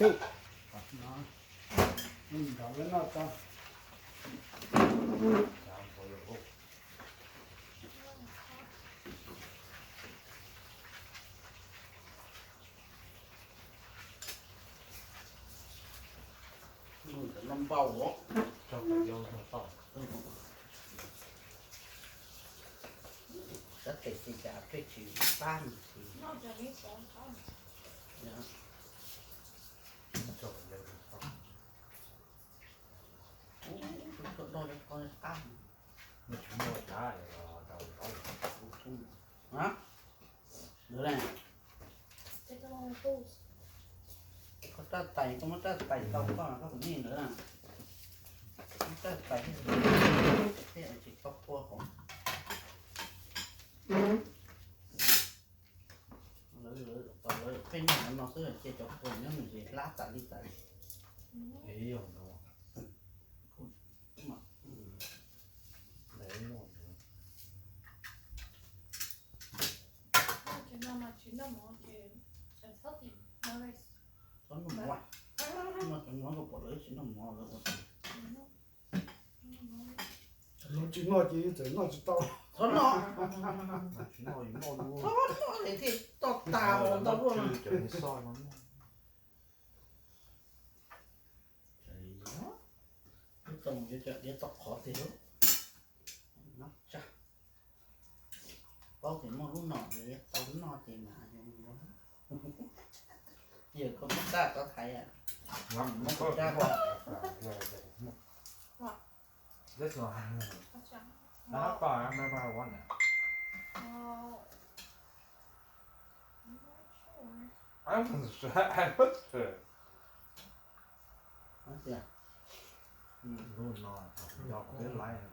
tub. Nrog lawv noj tso. Ntawm no npau os. Sab tes xi cas peb tsis pab ntsis. Ub, tus tuaj doj rau koj qab. Ntawd ne. Koj raj tais, koj muab raj tais tau koj, koj tus nej ntawd na. Muab raj tais thiab, tsis tau qua hauv. Lawv, lawv, lawv pheej noj no xwb, cia cov kua nyob mus ces hlab tas li tas li. Txhob noj mov, noj cov mov koj pom lawv tsis noj mov lawv ua. Lawv tsis noj ces txawm noj tsis tau. Txhob noj, txhob noj li thiaj toj tas tau luaj. Ib tug yuav cov diav tau qhov tiag. Paub tias muaj lub no yuav tau noj ces mas yuav mus. Yog koj muab raj tau thaiv, muab raj tau. This one. I thought I remember I won it. I'm not sure. I wasn't sure. I was sure. Lub no, yog kuv twb laib no.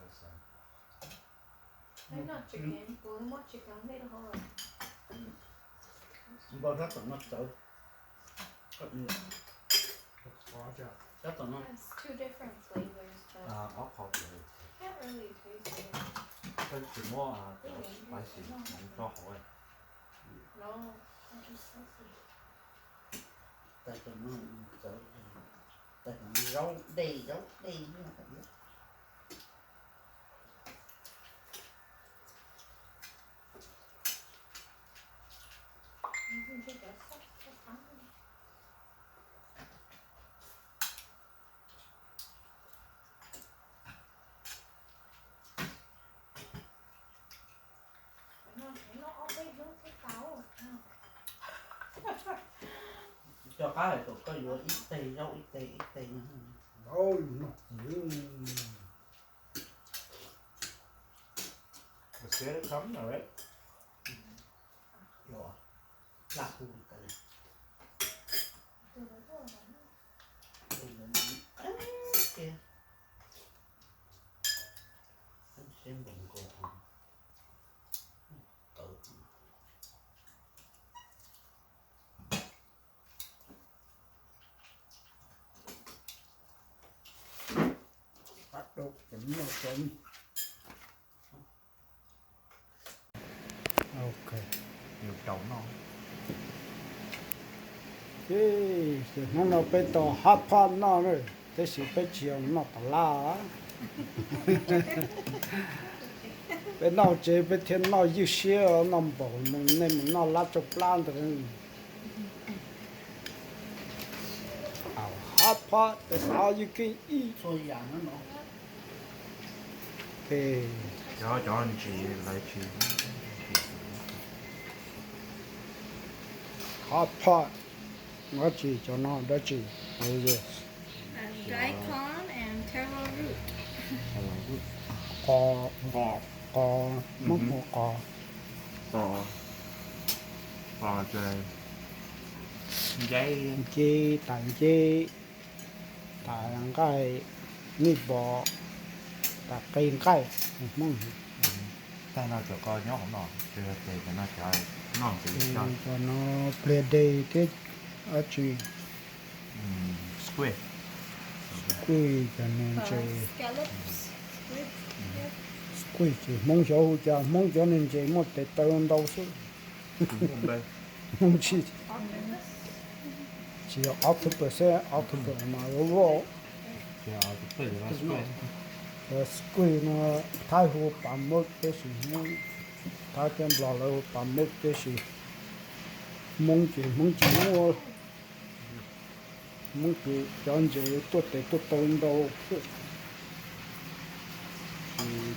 Hnub no tsis keev, kuv muab tsis keev ntej rau hauv lawm. Npau sab tom no txawv. Sab tom no. It's two different flavors, but ob qho txawv. Can't really taste it. Koj tsis muab cov spicy no tso hauv. No, not too spicy. Tais tom no txawv, tais tom no zaub dej zaub dej. Cov qab hais tias koj yuav ib teg zaub ib teg ib teg no. Laj hu li cas li. Siab npaum nkaus tawv. Ok. Ces hnub no peb tau hot pot noj na, tab sis peb tsis yog noj tas laj. Peb noj tsev peb thiaj noj ywj siab, noj npaum nej mus noj lab tsau plab ntawd. Hot pot, that's all you can eat. Cov, cov ntsis lawv tsis. Hot pot, dab tsi cov no dab tsi? Daikon and taro root. Qos, qos, Hmoob hu qos. Qos, qos, nceb, tais nceb, tais nqaij, mij vos, tais qe nqaij, Hmoob. Tag no cov ko nyob hauv no, ces cov no cov noj ntxiv, cov no pliag de thiab dab tsi. Squid, cov no ntses. Squid ces Hmoob xyov hu cas, Hmoob cov niag ntses muaj tes taw ntau xwb. Hmoob tsis, tsis Yog October xwb, October mas loj loj. Squid no, Thaib hu pas muaj tiam sis, Thaib thiab Nplog lawv hu pas muaj tiam sis, Hmoob ces Hmoob tsis muaj, Hmoob ces cov ntses tuaj tes tuaj taw ntau xwb.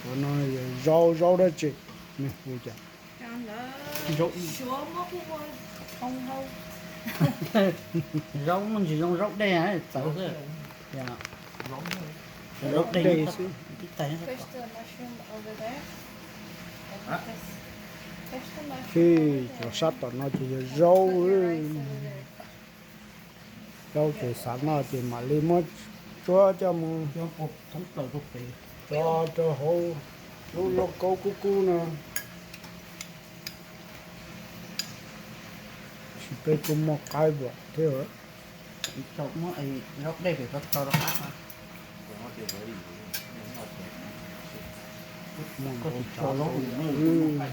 Cov no yog zaub, zaub dab tsi, nws hu cas? Zaub muaj ntsis zoo zaub dej txawv xwb. Zaub dej xwb. Ces cov sab tom no ces yog zaub. Zaub ces xav noj ces mam li muab tsuab coj mus tso rau hauv lub lauj kaub kub kub no. Tab sis peb kuj muaj qaib npua thiab. Muab zaub dej pem tso rau qab. Muaj ntau tsav ntau yam. Muaj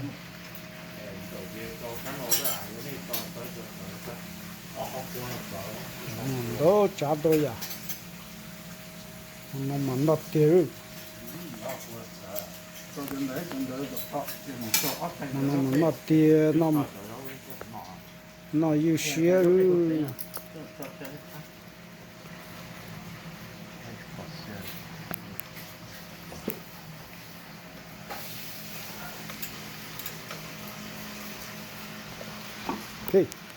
ntau tsav ntau yam. No mas noj tiag. No mas noj tiag, noj ywj siab. Ok.